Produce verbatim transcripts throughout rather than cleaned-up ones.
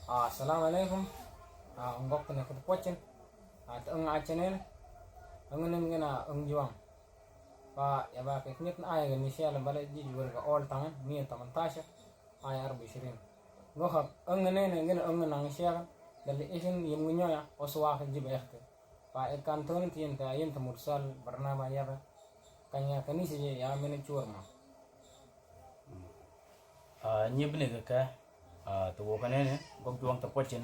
Ah, assalamu alaikum. Ah, ungok tene kutu pocin. Ah, te ung acenen. Ung nen gena ung juang. Pa ya ba ke knyet na ai geni siala bala ji juwer ga all town, mi taman tasha. Ai arbu ishirin. Goha ung nen gena ung nang siala. Dali isin yim nyoya, oswa ke jiba ekte. Pa ekan tun tin ta yin ta mursal barnama ya ba. Kanya kanisi je ya mene churma. Ah, nyibni keke, ah, tu woka nene, gok juang ta pocin.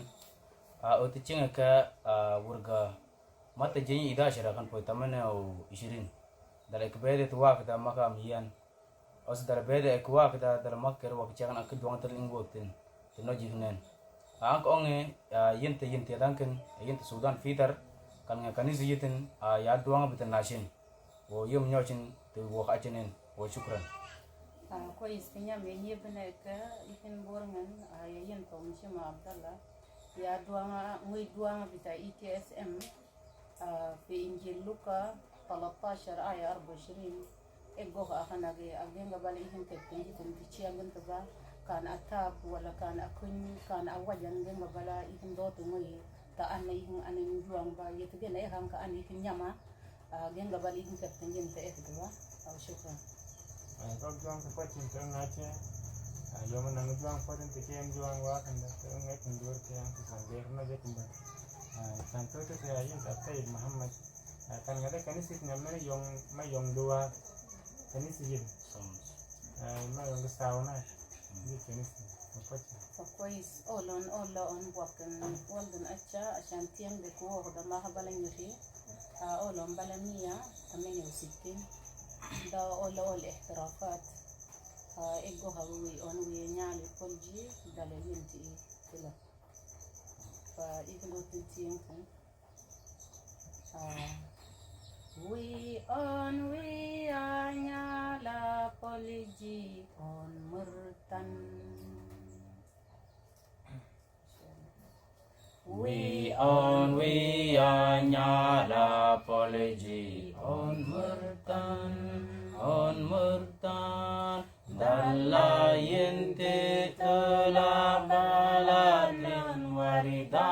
Ah, uti chinga ke, ah, wurga mata jenyi ida shira kan poi tamane o ishirin. Dala ek bede tu wakita makam iyan. Os dala bede ek wakita dala makker wak chiakan ak juang ta ling wak tin. Tino jiknen. Ah, ang onge, ah, yente, yente dangken, yente Sudan fitar, kan nga kanisi yitin, ah, ya duang bitan nasin. Wo yum nyocin, tu wo kacinin, wo shukran. Ah, ko istinya me nyibne ke, ikin borngan, ah, ya yin tong shima Abdallah. Ya duang, ngui duang bita I T S M. Ah, fi Injil Luka talatashar aya arba wa ishirin. Ego ha akan agi, agi nga bala ihin kepten jitin tichi angin taba, kan atab, wala kan akun, kan awajan, agi nga bala ihin dotu ngui, ta ana ihin anin juang ba, yet gena ihan ka ana ihin nyama, ah, agi nga bala ihin kepten jinte ek dua, ah, shukran. Ah, gok juang ta pocin ta ung ace, ah, yoma nang juang pocin ta kem juang wa kan da ta ung ek dur ke yang ta san der na je kumba. Ah, kan tu tu ta yin ta Tayyib Muhammad. Ah, kan ngada kanisi nyamene yong, ma yong dua. Kanisi yin. Ah, ma yong sauna. Yin kanisi. Mapacha. Fakwais, olon, ola on buakan, waldan acha, ashan tiang de kuo, da maha bala nyuri. Ah, olon bala mia, tamene usikin. Da ola ol ihtirafat. Ah, ego ha wi on wi nyali polji, dala yinti kila. Fa iklo tinti yinti. Ah, wi on wi a nyala poliji on murtan. Wi on wi a nyala poliji on murtan, on murtan. Dala yinti tula bala nan warida.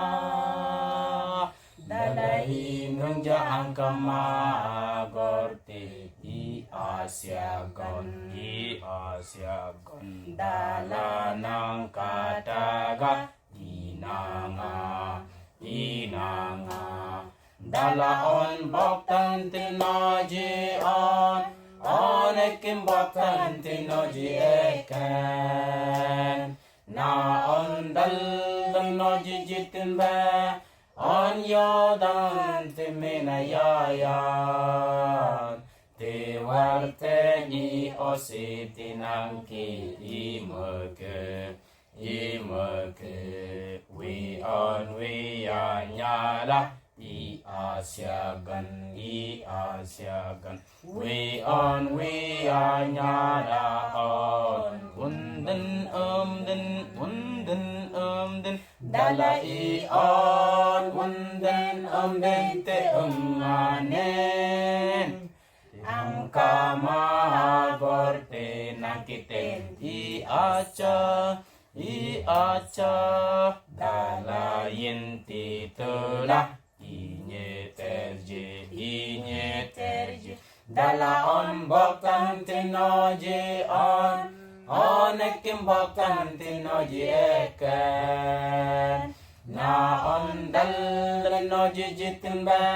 Dala inung ja angka magorti i Asia gon, i Asia gon. Dala nang kataga inanga, inanga. Dala on boktan tinoji on, on ekin boktan tinoji eken. Na on dal tinoji jitin be, on yodan timina yayan. Tiwarte ni osi tinangki imeke. Imeke, wi on wi a nyala, i Asia gan, i Asia gan. Wi on wi a nyala on. Unden umden, unden umden. Dala i on, unden umden te unganen. Angka magorte nakiten i acha. I acha dala yinti tula, inye terje, inye terje. Dala on boktan tinoji on, on ekin boktan tinoji eken. Na on dal tinoji jitin be,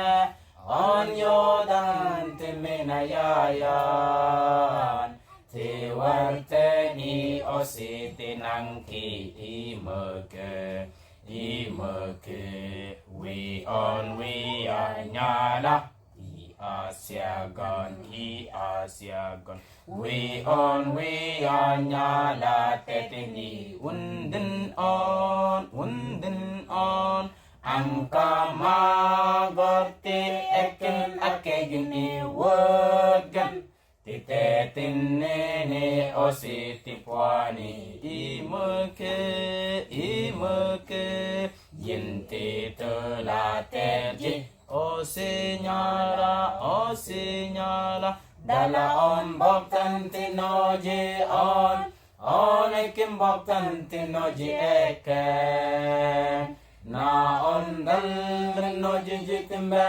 on yodan timina yayan. Tiwarte ni osi tinangki imeke, imeke. Wi on wi a nyala, i Asia gan, i Asia gan. Wi on wi a nyala tetini unden on, unden on. Angka magorti eken ake gini wagan. Tite tinene osi tipwani imeke, imeke. Yinti tula terji osi nyala, osi nyala. Dala on boktan tinoji on, One kimboktan ti noji eken. Na on dal noji jitimbe.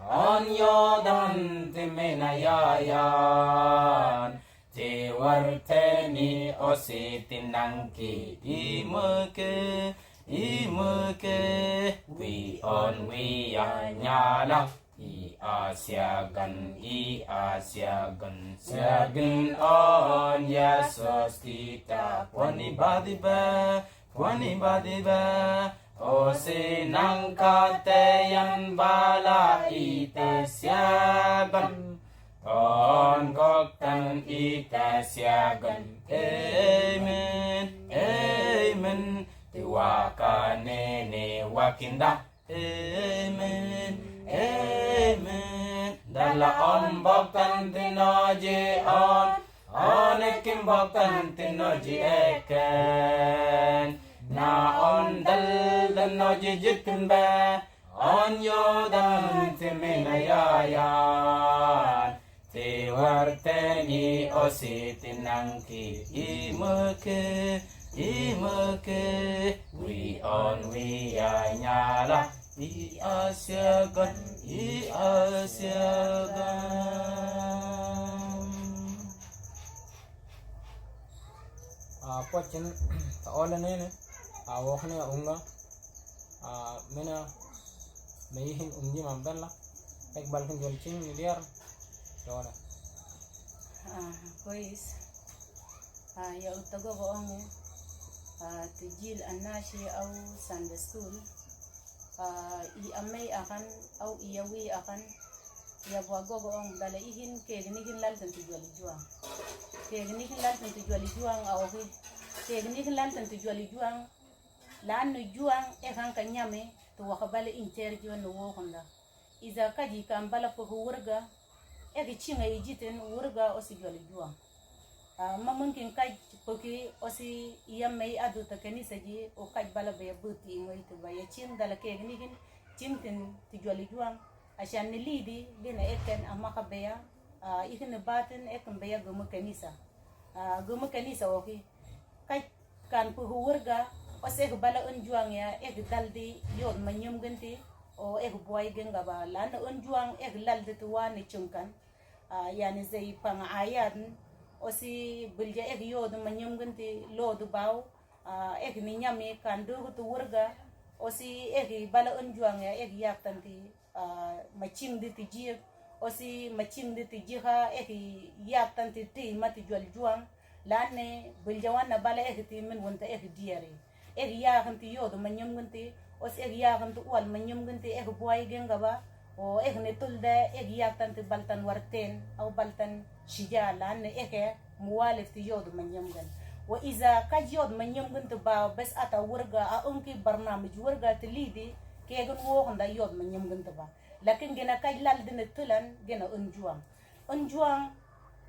On yodan ti mina yayan. Ti warteni osi tinangki imeke, imeke. Wi on wi ya nyala. I a siagan, i a siagan. Siagan on Yesus kita. Poni badi be. Poni badi be, osi nangkate yan bala ite siagan. Ton koktan ite siagan. Amen, amen. Tiwaka nene wakinda. Amen, amen. Dala on boktan ti noji on. One kimboktan ti noji eken. Na on dal dan noji jitimbe. On yodan ti mina yayan. Ti warteni osi tinangki imeke, imeke. Wi on wi ya nyala. I a siagan, i a siagan. A, pochin, ta ole nene, a, wokne unga, a, mina, me ihin ungi mambella, ek balkin jolchin midiar, ta ole. A, kois, a, ya utago go onge, a, tijil anashi au Sunday school, a, i amei akan, au i awi akan, ya bua gogo ong dala ihin, kegni ihin laltan ti juali juang. Kegni ihin laltan ti juali juang, a ohi. Kegni ihin laltan ti juali juang. Lanu juang, e kan ka nyame, tu waka bala inter juang no wokon da. Iza kaji kan bala puhu wurga, e ki chinga ijitin wurga osi juali juang. A, ma mungkin kaj puki osi iya mei adu ta kanisa ji, o kaj bala baya buti ingo itu baya chin dala kegni ihin, chintin ti juali juang. Ashan ni lidi, lina eken amaka baya, a, ikin batin eken baya gumu kanisa. A, gumu kanisa oki. Kaj kan puhu wurga, osi ek bala un juang ya, ek daldi yod manyum genti, o ek buai genga ba, lan un juang, ek laldi tu wani chungkan. A, yani zai pang ayad, osi bilja ek yod manyum genti, lod bau, a, ek ni nyami kan dugu tu wurga, osi ek bala un juang ya, ek yak tanti, a, maching di ti jik, osi maching di ti jika, ek yak tanti ti mati jual juang, lane, bilja wana bala ek ti min wunta ek diari. Ek yakan ti yodo manyum genti, osi ek yakan ti ual manyum genti, ek buai genga ba, o ek ni tulde, ek yak tanti baltan warten, au baltan shija lane eke muwalif ti yodo manyum gen. Wa iza kaj yodo manyum genti ba, bes ata wurga, a unki barnamij wurga ti lidi, kegen wokon da yodo manyum genti ba. Lakin gena kaj laldi ni tulan, gena un juang. Un juang,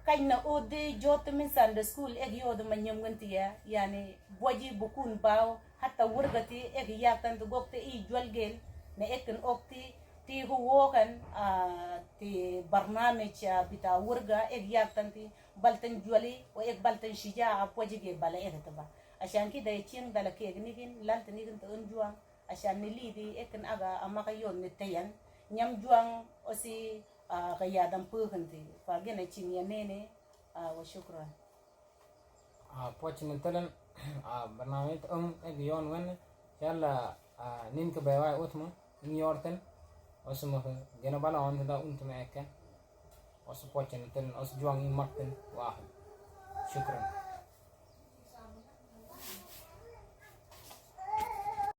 kaj na udi jot min Sunday school, ek yodo manyum genti ya, yani, buaji bukun bau, hatta wurga ti, ek yak tanti gokte i jual gel, na ekin okti, ti hu wokan, a, ti barnamij, a, bita wurga, ek yak tanti, baltan juali, o ek baltan shija, a, buaji ge bala ek taba. Ashan ki da chin dala kegni ihin, laltan ihin ta un juang, ashan ni lidi, ekin aga, amaka yon ni tayan, nyam juang, osi, a, ka yadan puhun ti, pa gena chin ya nene, a, wa shukran. A, pochin telen, a, barnamij un, ek yon wen, yalla, a, nin ke bewai utma, in yorten, osi ma gena bala on da untum eke. Osi pochin telen, osi juang in makten, wahid. Shukran.